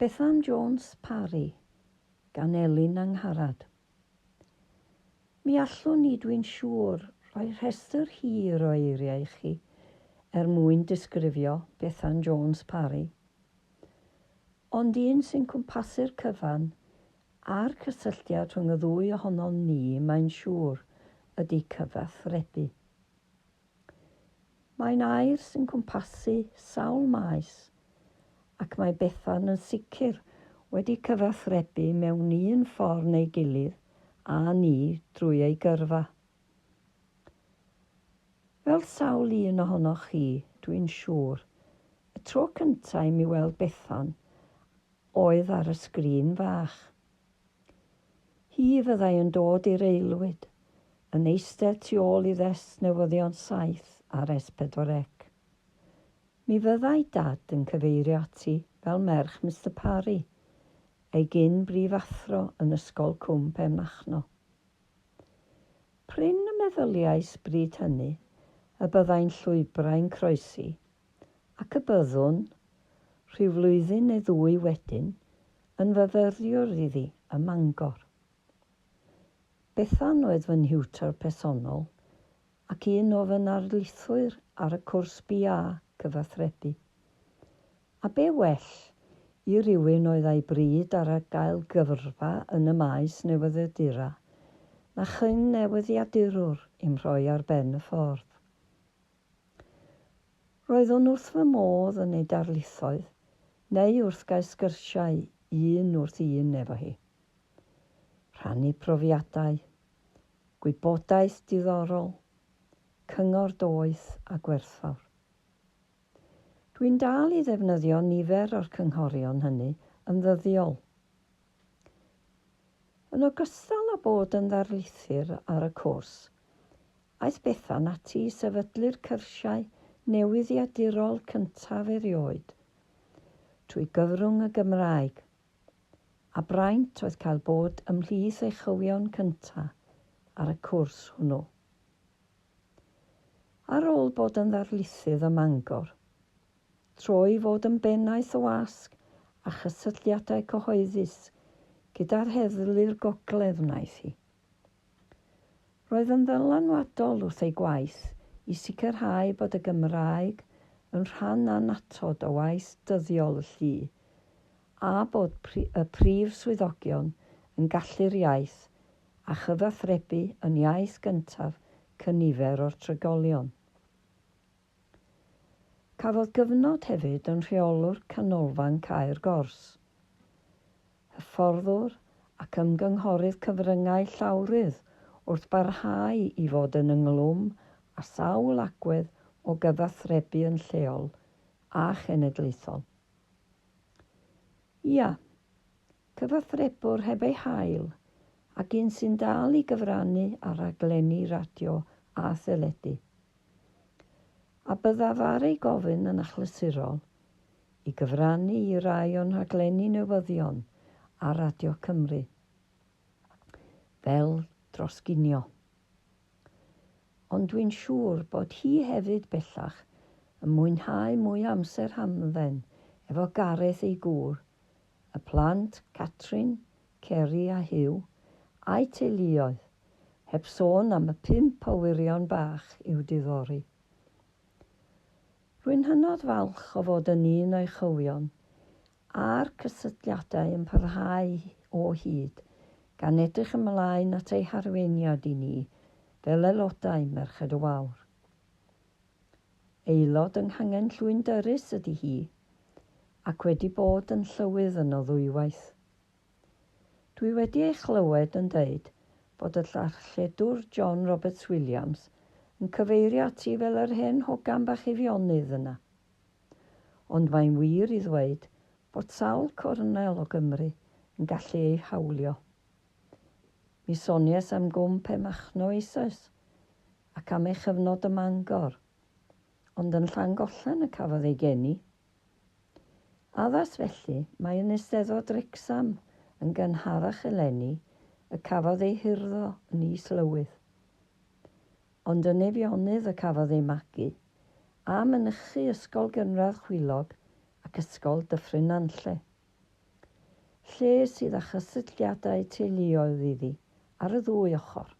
Bethan Jones Parry gan Elin Angharad. Mi allwn ni, dwi'n siŵr, rhoi rhestr hir o eiriau i chi er mwyn disgrifio Bethan Jones Parry. Ond un sy'n cwmpasu'r cyfan a'r cysylltiad rhwng y ddwy ohonon ni, mae'n siŵr, ydy cyfathrebu. Mae'n air sy'n cwmpasu sawl maes, ac mae Bethan yn sicr wedi cyfathrebu mewn un ffordd neu gilydd â ni drwy ei gyrfa. Fel sawl un ohonoch chi, dwi'n siŵr, y tro cyntaf i mi weld Bethan oedd ar y sgrin fach. Hi fyddai yn dod i'r aelwyd, yn eistedd tu ôl i ddesg newyddion 7 ar S4C. Mi fyddai Dad yn cyfeirio ati fel merch Mister Parry, ei gyn brifathro yn Ysgol Cwm Penmachno. Prin y meddyliais bryd hynny y byddai'n llwybrau'n croesi, ac y byddwn, rhyw flwyddyn neu ddwy wedyn, yn fyfyriwr iddi ym Mangor. Bethan oedd fy nhiwtor personol ac un o fy narlithwyr ar y cwrs BA Cyfathrebu. A be well i rywun oedd â'i bryd ar gael gyrfa yn y maes newyddiadura na chyn-newyddiadurwr i'm rhoi ar ben y ffordd. Roeddwn wrth fy modd yn ei darlithoedd neu wrth gael sgyrsiau un wrth un efo hi. Rhannu profiadau, gwybodaeth diddorol, cyngor doeth a gwerthfawr. Dwi'n dal i ddefnyddio nifer o'r cynghorion hynny yn ddyddiol. Yn ogystal â bod yn ddarlithydd ar y cwrs, Aeth Bethan ati i sefydlu'r cyrsiau newyddiadurol cyntaf erioed trwy gyfrwng y Gymraeg, a braint oedd cael bod ymhlith ei chywion cyntaf ar y cwrs hwnnw. Ar ôl bod yn ddarlithydd ym Mangor, troi i fod yn bennaeth y wasg a chysylltiadau cyhoeddus gyda'r Heddlu'r Gogledd wnaeth hi. Roedd yn ddylanwadol wrth ei gwaith i sicrhau bod y Gymraeg yn rhan annatod o waith dyddiol y llu, a bod y prif swyddogion yn gallu'r iaith a chyfathrebu yn iaith gyntaf cynifer o'r trigolion. Cafodd gyfnod hefyd yn rheolwr Canolfan Cae'r Gors. Hyfforddwr ac ymgynghorydd cyfryngau llawrydd wrth barhau i fod yn ynghlwm â sawl agwedd o gyfathrebu yn lleol a chenedlaethol. Ia, cyfathrebwr heb ei hail ac un sy'n dal i gyfrannu ar raglenni radio a theledu. A byddaf ar ei gofyn yn achlysurol i gyfrannu i rai o'n rhaglenni newyddion ar Radio Cymru, fel Dros Ginio. Ond dwi'n siŵr bod hi hefyd bellach yn mwynhau mwy o amser hamdden efo Gareth ei gŵr, y plant, Catrin, Ceri a Huw, a'u teuluoedd, heb sôn am y pump o wyrion bach i'w diddori. Rwy'n hynod falch o fod yn un o'i chywion, a'r cysylltiadau yn parhau o hyd, gan edrych ymlaen at ei harweiniad i ni fel aelodau Merched y Wawr. Aelod yng Nghangen Llwyn Dyrys ydy hi, ac wedi bod yn llywydd yno ddwywaith. Dwi wedi ei chlywed yn deud bod y darlledwr John Roberts Williams yn cyfeirio ati fel yr hen hogan bach Eifionydd yna. Ond mae'n wir i ddweud bod sawl cornel o Gymru yn gallu ei hawlio. Mi soniais am Gwm Penmachno eisoes, ac am ei chyfnod ym Mangor, ond yn Llangollen y cafodd ei geni. Addas felly, mae yn Eisteddfod Wrecsam yn gynharach eleni y cafodd ei hurddo yn is-lywydd. Ond yn Eifionydd y cafodd ei magu, a mynychu Ysgol Gynradd Chwilog ac Ysgol Dyffryn Nantlle. lle sydd â chysylltiadau teuluoedd iddi ar y ddwy ochr.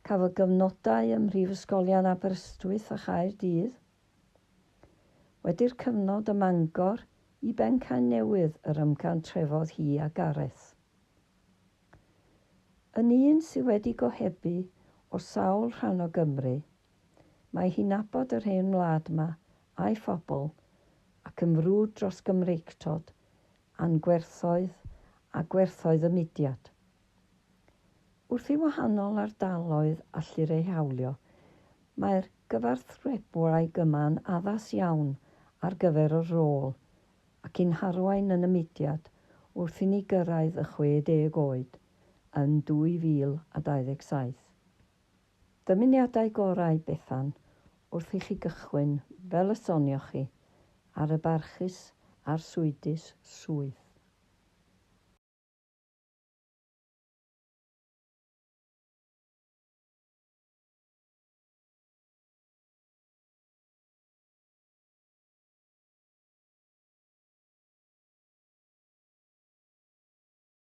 Cafodd gyfnodau ym Mhrifysgolion Aberystwyth a Chaerdydd. Wedi'r cyfnod ym Mangor i Bencae Newydd yr ymgantrefodd hi a Gareth. Yn un sydd wedi gohebu o sawl rhan o Gymru, mae hi'n nabod yr hen wlad yma a'i phobl ac yn frwd dros Gymreictod a'n gwerthoedd a gwerthoedd y mudiad. Wrth i wahanol ardaloedd allu'r ei hawlio, mae'r gyfarthrebwraig yma'n addas iawn ar gyfer y rôl ac i'n harwain yn y mudiad wrth i ni gyrraedd y 60 oed yn 2027. Dymuniadau gorau, Bethan, wrth i chi gychwyn, fel y sonioch chi, ar y barchus a'r swydus swydd.